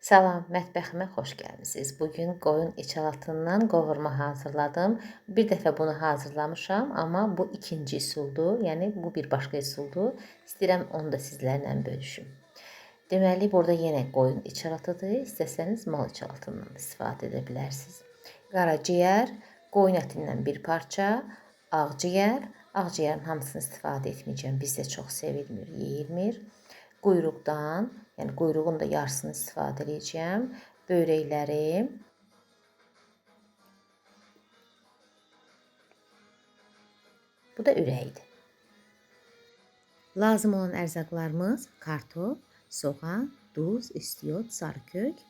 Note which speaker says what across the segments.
Speaker 1: Salam, mətbəximə xoş gəlmisiniz. Bugün qoyun içalatından qovurma hazırladım. Bir dəfə bunu hazırlamışam, amma bu ikinci üsuldur. Yəni bu bir başqa üsuldur. İstəyirəm onu da sizlərlə bölüşüm. Deməli, burada yenə qoyun içalatıdır. İstəsəniz mal içalatından istifadə edə bilərsiniz. Qaraciyər, qoyun ətindən bir parça, ağciyər. Ağciyərin hamısını istifadə etməyəcəm. Bizdə çox sevilmir, yeyilmir. Quyruqdan, yəni quyruğun da yarısını istifadə edəcəyəm. Böyrəkləri, bu da ürəyidir. Lazım olan ərzaqlarımız kartof, soğan, duz, istiot, sarı kök.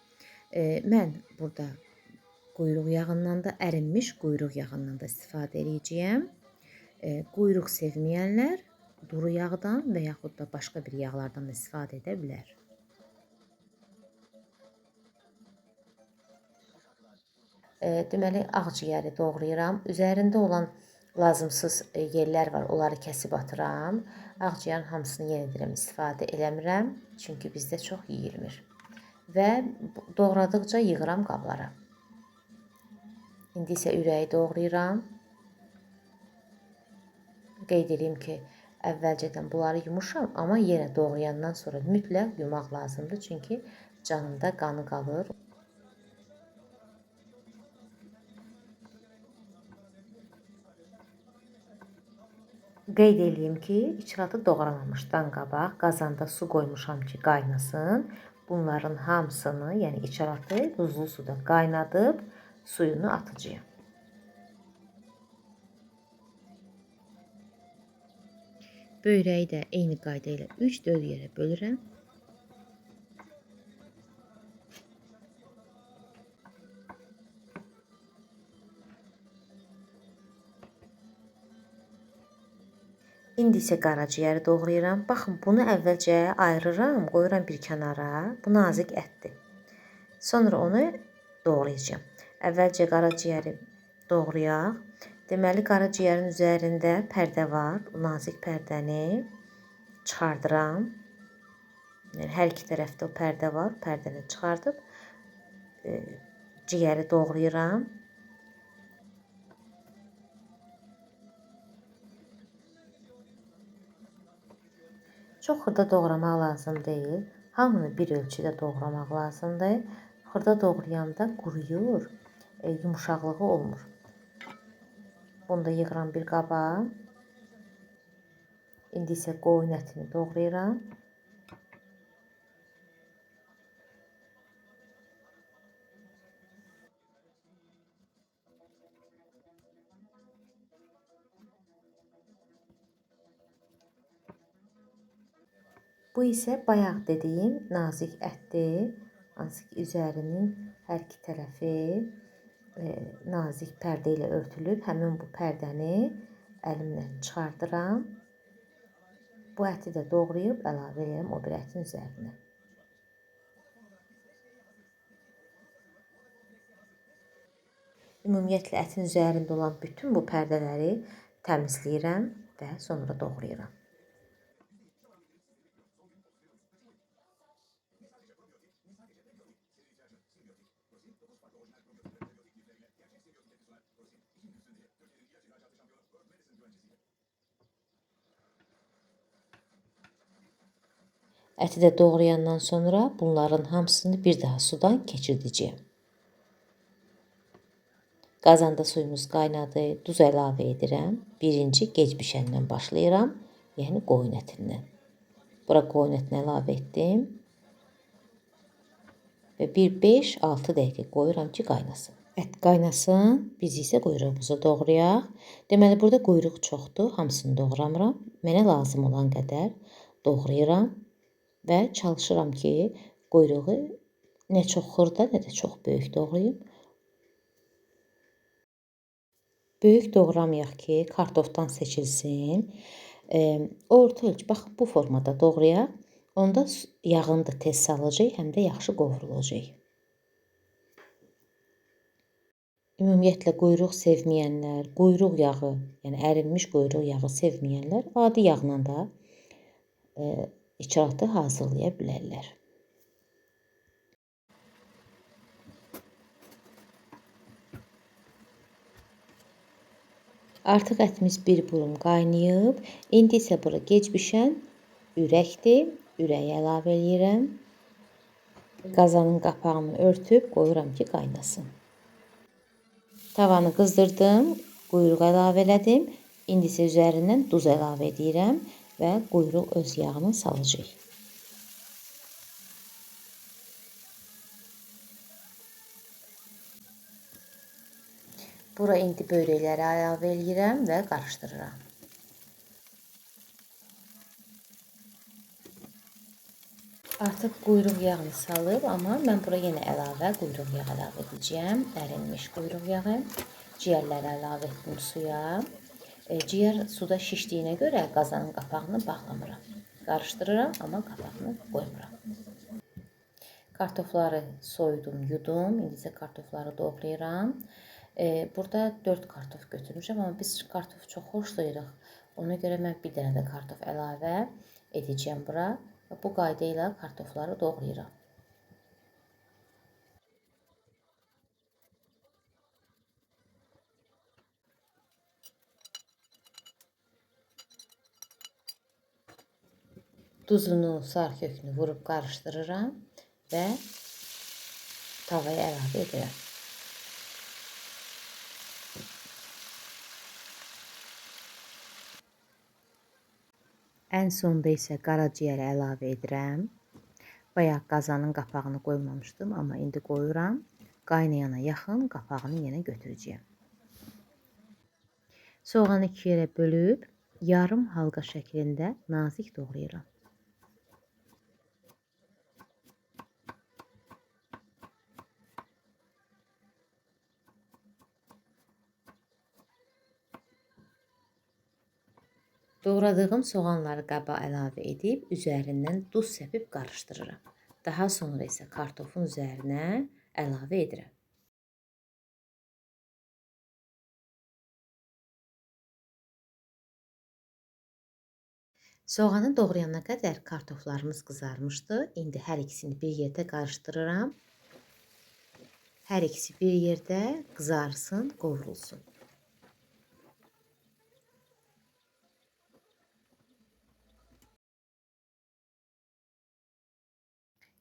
Speaker 1: Mən burada quyruq yağından da, ərinmiş quyruq yağından da istifadə edəcəyəm. Quyruq sevməyənlər duru yağdan və yaxud da başqa bir yağlardan da istifadə edə bilər. Deməli, ağciyəri doğrayıram. Üzərində olan lazımsız yerlər var, onları kəsib atıram. Ağciyərin hamısını yenə deyirəm, istifadə eləmirəm, çünki bizdə çox yeyilmir. Və doğradıqca yığıram qablara. İndi isə ürəyi doğrayıram. Qeyd edeyim ki, əvvəlcədən bunları yumuşam, amma yenə doğrayandan sonra mütləq yumaq lazımdır, çünki canında qanı qalır. Qeyd eləyim ki, içalatı doğramamışdan qabaq qazanda su qoymuşam ki, qaynasın. Bunların hamısını, yəni içalatı duzlu suda qaynadıb suyunu atacağım. Böyrəyi də eyni qayda ilə 3-4 yerə bölürəm. İndi isə qaraciyəri doğrayıram. Baxın, bunu əvvəlcə ayırıram, qoyuram bir kənara. Bu nazik ətdir. Sonra onu doğrayacağam. Əvvəlcə qaraciyəri doğrayaq. Deməli, qaraciyərin üzərində pərdə var. Bu nazik pərdəni çıxardıram. Yəni, hər iki tərəfdə o pərdə var. Pərdəni çıxardıb ciyəri doğrayıram. Çox xırda doğramaq lazım deyil. Hamını bir ölçüdə doğramaq lazımdır. Xırda doğrayanda quruyur, yumuşaqlığı olmur. Bunu da yığıram bir qaba. İndi isə qoyun ətini doğrayıram. Bu isə bayaq dediyim nazik ətdir. Hansı ki, üzərinin hər iki tərəfi nazik pərdə ilə örtülüb. Həmin bu pərdəni əlimlə çıxardıram. Bu əti də doğrayıb əlavə edirəm o bir ətin üzərinə. Ümumiyyətlə, ətin üzərində olan bütün bu pərdələri təmizləyirəm və sonra doğrayıram. Əti də doğrayandan sonra bunların hamısını bir daha sudan keçirdəcəyəm. Qazanda suyumuz qaynadı, duz əlavə edirəm. Birinci gec bişəndən başlayıram, yəni qoyun ətindən. Bura qoyun ətini əlavə etdim və bir 5-6 dəqiqə qoyuram ki, qaynasın. Ət qaynasın, biz isə quyruğumuzu doğrayaq. Deməli, burada quyruq çoxdur, hamısını doğramıram. Mənə lazım olan qədər doğrayıram və çalışıram ki, quyruğu nə çox xırda, nə də çox böyük doğrayım. Böyük doğramayaq ki, kartofdan seçilsin. Orta ölçü, baxın, bu formada doğrayaq. Onda yağını da tez salacaq, həm də yaxşı qovrulacaq. Ümumiyyətlə, quyruq sevməyənlər, quyruq yağı, yəni ərinmiş quyruq yağı sevməyənlər adi yağla da içalatı hazırlaya bilərlər. Artıq ətimiz bir burum qaynayıb. İndi isə bura gec bişən ürəkdir. Ürəyi əlavə eləyirəm. Qazanın qapağını örtüb qoyuram ki, qaynasın. Tavanı qızdırdım, quyruq əlavə elədim. İndi isə üzərindən duz əlavə edirəm və quyruq öz yağını salacaq. Bura indi böyrəkləri əlavə eləyirəm və qarışdırıram. Artıq quyruq yağını salıb, amma mən bura yenə əlavə quyruq yağı əlavə edəcəyəm. Ərinmiş quyruq yağı. Ciyərləri əlavə etdim suya. Ciyər suda şişdiyinə görə qazanın qapağını bağlamıram. Qarışdırıram, amma qapağını qoymuram. Kartofları soydum, yudum. İndi isə kartofları doğrayıram. Burada 4 kartof götürmüşəm, amma biz kartof çox xoşlayırıq. Ona görə mən bir dənə də kartof əlavə edəcəyəm bura. Bu qayda ilə kartofları doğrayıram. Duzunu, sarı kökünü vurub qarışdırıram və tavaya əlavə edirəm. Ən sonda isə qaraciyəri əlavə edirəm. Bayaq qazanın qapağını qoymamışdım, amma indi qoyuram. Qaynayana yaxın qapağını yenə götürəcəyəm. Soğanı iki yerə bölüb yarım halqa şəklində nazik doğrayıram. Doğradığım soğanları qaba əlavə edib, üzərindən duz səpib qarışdırıram. Daha sonra isə kartofun üzərinə əlavə edirəm. Soğanı doğrayana qədər kartoflarımız qızarmışdı. İndi hər ikisini bir yerdə qarışdırıram. Hər ikisi bir yerdə qızarsın, qovrulsun.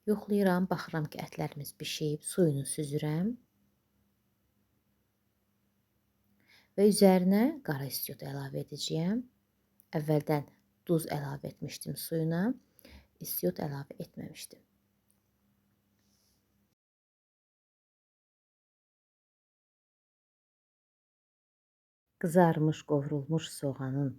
Speaker 1: Yoxlayıram, baxıram ki, ətlərimiz bişib, suyunu süzürəm. Və üzərinə qara istiot əlavə edəcəyəm. Əvvəldən duz əlavə etmişdim suyuna, istiot əlavə etməmişdim. Qızarmış, qovrulmuş soğanın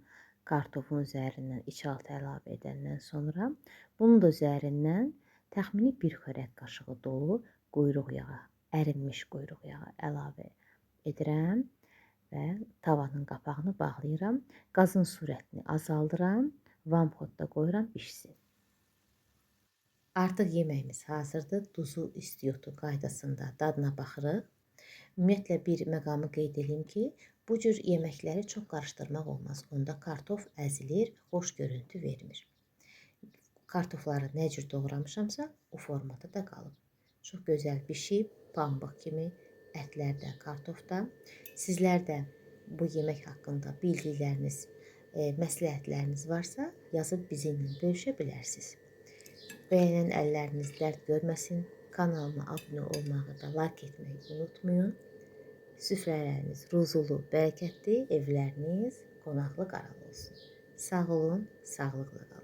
Speaker 1: kartofun üzərindən içaltı əlavə edəndən sonra bunun da üzərindən təxmini bir xörək qaşığı dolu quyruq yağı, ərinmiş quyruq yağı əlavə edirəm və tavanın qapağını bağlayıram. Qazın sürətini azaldıram, vamxodda qoyuram, bişsin. Artıq yeməyimiz hazırdır. Duzu, istiotu qaydasında dadına baxırıq. Ümumiyyətlə bir məqamı qeyd edeyim ki, bu cür yeməkləri çox qarışdırmaq olmaz. Onda kartof əzilir, xoş görüntü vermir. Kartofları nə cür doğramışamsa, o formada da qalıb. Çox gözəl bişib, pambıq kimi ətlər də, kartof da. Sizlər də bu yemək haqqında bildikləriniz, məsləhətləriniz varsa, yazıb bizimlə bölüşə bilərsiniz. Bəyənən əlləriniz dərd görməsin. Kanalıma abunə olmağı da, like etməyi unutmayın. Süfrələriniz ruzulu, bərəkətli, evləriniz qonaqlı qaralı olsun. Sağ olun, sağlıqla qalın.